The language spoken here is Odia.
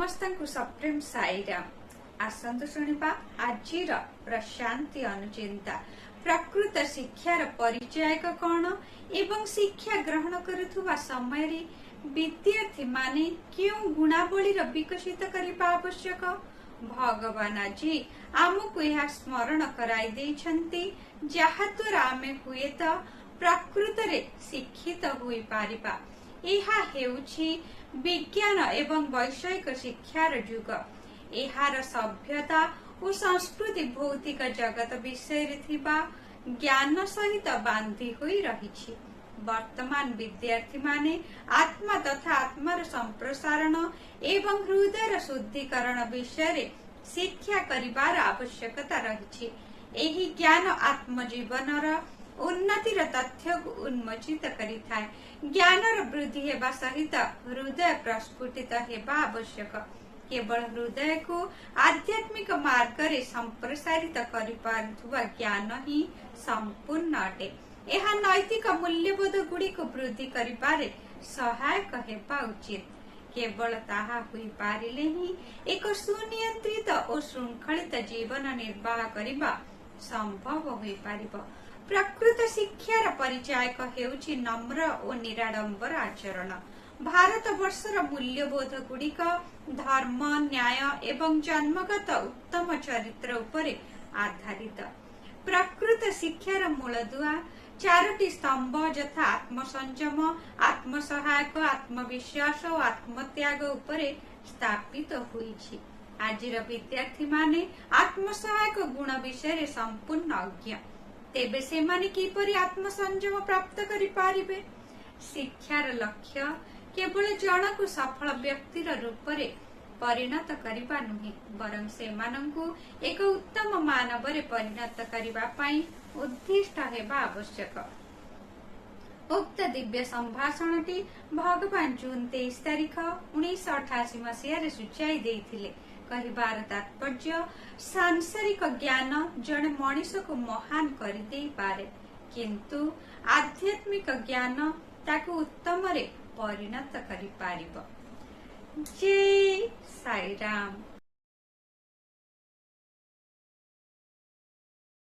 ସମସ୍ତଙ୍କୁ ସପ୍ରେମ ସାଇରାମ। ଆସନ୍ତୁ ଶୁଣିବା ଆଜିର ପ୍ରଶାନ୍ତି ଅନୁଚିନ୍ତା। ପ୍ରକୃତ ଶିକ୍ଷାର ପରିଚାୟକ କଣ ଏବଂ ଶିକ୍ଷା ଗ୍ରହଣ କରୁଥିବା ସମୟରେ ବିଦ୍ୟାର୍ଥୀମାନେ କେଉଁ ଗୁଣାବଳୀର ବିକଶିତ କରିବା ଆବଶ୍ୟକ? ଭଗବାନ ଆଜି ଆମକୁ ଏହା ସ୍ମରଣ କରାଇ ଦେଇଛନ୍ତି, ଯାହାଦ୍ୱାରା ଆମେ ହୁଏତ ପ୍ରକୃତରେ ଶିକ୍ଷିତ ହୋଇପାରିବା। ଏହା ହେଉଛି ବିଜ୍ଞାନ ଏବଂ ବୈଷୟିକ ଶିକ୍ଷାର ଯୁଗ। ଏହାର ସଭ୍ୟତା ଓ ସଂସ୍କୃତି ଭୌତିକ ଜଗତ ବିଷୟରେ ଥିବା ଜ୍ଞାନ ସହିତ ବାନ୍ଧି ହୋଇ ରହିଛି। ବର୍ତ୍ତମାନ ବିଦ୍ୟାର୍ଥୀମାନେ ଆତ୍ମା ତଥା ଆତ୍ମାର ସମ୍ପ୍ରସାରଣ ଏବଂ ହୃଦୟର ଶୁଦ୍ଧିକରଣ ବିଷୟରେ ଶିକ୍ଷା କରିବାର ଆବଶ୍ୟକତା ରହିଛି। ଏହି ଜ୍ଞାନ ଆତ୍ମଜୀବନର ଉନ୍ନତିର ତଥ୍ୟକୁ ଉନ୍ମୋଚିତ କରିଥାଏ। ଜ୍ଞାନର ବୃଦ୍ଧି ହେବା ସହିତ ହୃଦୟ ପ୍ରସ୍ଫୁଟିତ ହେବା ଆବଶ୍ୟକ। କେବଳ ହୃଦୟକୁ ଆଧ୍ୟାତ୍ମିକ ମାର୍ଗରେ ସମ୍ପ୍ରସାରିତ କରିପାରୁଥିବା ଜ୍ଞାନ ହିଁ ସମ୍ପୂର୍ଣ୍ଣ ଅଟେ। ଏହା ନୈତିକ ମୂଲ୍ୟବୋଧ ଗୁଡ଼ିକୁ ବୃଦ୍ଧି କରିବାରେ ସହାୟକ ହେବା ଉଚିତ। କେବଳ ତାହା ହୋଇପାରିଲେ ହିଁ ଏକ ସୁନିୟନ୍ତ୍ରିତ ଓ ଶୃଙ୍ଖଳିତ ଜୀବନ ନିର୍ବାହ କରିବା ସମ୍ଭବ ହୋଇପାରିବ। ପ୍ରକୃତ ଶିକ୍ଷାର ପରିଚାୟକ ହେଉଛି ନମ୍ର ଓ ନିରାଡମ୍ବର ଆଚରଣ। ଭାରତ ବର୍ଷର ମୂଲ୍ୟବୋଧ ଗୁଡ଼ିକ ଧର୍ମ, ନ୍ୟାୟ ଏବଂ ଜନ୍ମଗତ ଉତ୍ତମ ଚରିତ୍ର ଉପରେ ଆଧାରିତ। ପ୍ରକୃତ ଶିକ୍ଷାର ମୂଳଦୁଆ ଚାରୋଟି ସ୍ତମ୍ଭ ଯଥା ଆତ୍ମସଂଯମ, ଆତ୍ମସହାୟକ, ଆତ୍ମବିଶ୍ୱାସ ଓ ଆତ୍ମତ୍ୟାଗ ଉପରେ ସ୍ଥାପିତ ହୋଇଛି। ଆଜିର ବିଦ୍ୟାର୍ଥୀମାନେ ଆତ୍ମସହାୟକ ଗୁଣ ବିଷୟରେ ସମ୍ପୂର୍ଣ୍ଣ ଅଜ୍ଞ। ତେବେ ସେମାନେ କିପରି ଆତ୍ମସଂଯମ ପ୍ରାପ୍ତ କରିପାରିବେ? ଶିକ୍ଷାର ଲକ୍ଷ୍ୟ କେବଳ ଜଣକୁ ସଫଳ ବ୍ୟକ୍ତିର ରୂପରେ ପରିଣତ କରିବା ନୁହେଁ, ବରଂ ସେମାନଙ୍କୁ ଏକ ଉତ୍ତମ ମାନବରେ ପରିଣତ କରିବା ପାଇଁ ଉଦ୍ଦିଷ୍ଟ ହେବା ଆବଶ୍ୟକ। ଉକ୍ତ ଦିବ୍ୟ ସମ୍ଭାଷଣଟି ଭଗବାନ ଜୁନ 23 ତାରିଖ 1988 ମସିହାରେ ସୂଚାଇ ଦେଇଥିଲେ। କହିବାର ତାତ୍ପର୍ଯ୍ୟ, ସାଂସାରିକ ଜ୍ଞାନ ଜଣେ ମଣିଷକୁ ମହାନ କରିଦେଇପାରେ, କିନ୍ତୁ ଆଧ୍ୟାତ୍ମିକ ଜ୍ଞାନ ତାକୁ ଉତ୍ତମରେ ପରିଣତ କରିପାରିବ। ଜୟ ସାଇରାମ।